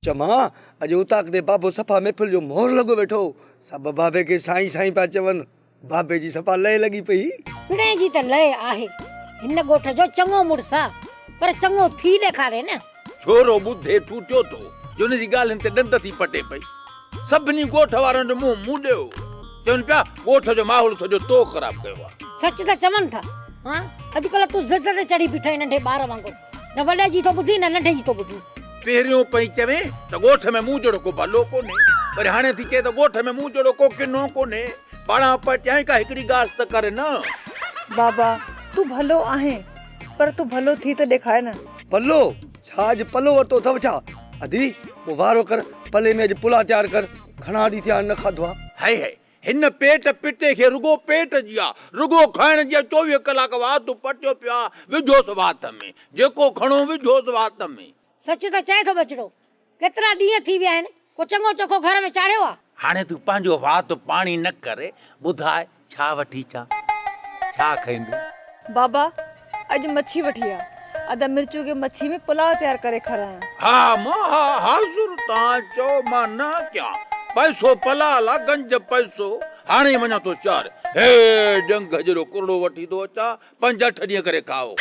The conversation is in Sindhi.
چمان، اڄ اوطاق تي بابو صفا محفل جو مهر لڳو ويٺو هو. سڀ بابي کي سائين سائين پيا چون. بابي جي صفا لئه لڳي پئي. پڻهين جي ته لئه آهي. هن ڳوٺ جو چڱو مڙس آ، پر چڱو ٿي ڏيکاري نه. ڇورو ٻڌي ٺوٺيو ٿو جو هن جي ڳالهين تي ڏند ٿي پٽي پئي. سڀني ڳوٺ وارن جو منهن مون ڏي هو. چون پيا، ڳوٺ جو ماحول سڄو تو خراب ڪيو آ. سچ ته چون ٿا. ها، اڄڪلهه تون ضد تي چڙهي بيٺو آهين ننڍي ٻار وانگر. نه وڏي جي ٿو ٻڌين نه ننڍي جي ٿو ٻڌين. پهريون پئي چوين ته ڳوٺ ۾ مون جهڙو ڪو ڀلو ڪونهي، وري هاڻي ٿي چئي ته ڳوٺ ۾ مون جهڙو ڪو ڪنو ڪونهي. پاڻان پٽيائين ڪا هڪڙي ڳالهه ته ڪر نه. بابا، تون ڀلو آهين، پر تون ڀلو ٿي ته ڏيکار نه. پلو؟ ڇا اڄ پلو ورتو اٿو ڇا؟ ادي، پوء وارو ڪر، پلي ۾ اڄ پلاء تيار ڪر، گهڻا ڏينهن ٿيا آهن نه کاڌو آ. هئي هئي، هن پيٽ پٽي کي رڳو پيٽ جي آ، رڳو کائڻ جي آ، 24 ڪلاڪ وات پٽيو پيو آ، وجهوس وات ۾، جيڪو کڻو وجهوس وات ۾. سچ ته چئي ٿو ٻچڙو، ڪيترا ڏينهن ٿي ويا آهن، ڪو چڱو چوکو گهر ۾ چاڙهيو آ؟ هاڻي تون پنهنجو وات پاڻي نه ڪر، ٻڌاء ڇا وٺي اچان، ڇا کائيندين؟ بابا، اڄ مڇي وٺي آ. ادا مرچو کي مڇي ۾ پلاء تيار ڪري کارايان. ها مان ها حاضر تان چئو مان نه ڪيان. پئسو پلاء لا گنج پئسو. هاڻي ئي وڃان ٿو شهر. هي ڄنگهه جيڏو ڪرڙو وٺي ٿو اچان. پنج اٺ ڏينهن ڪري کائو.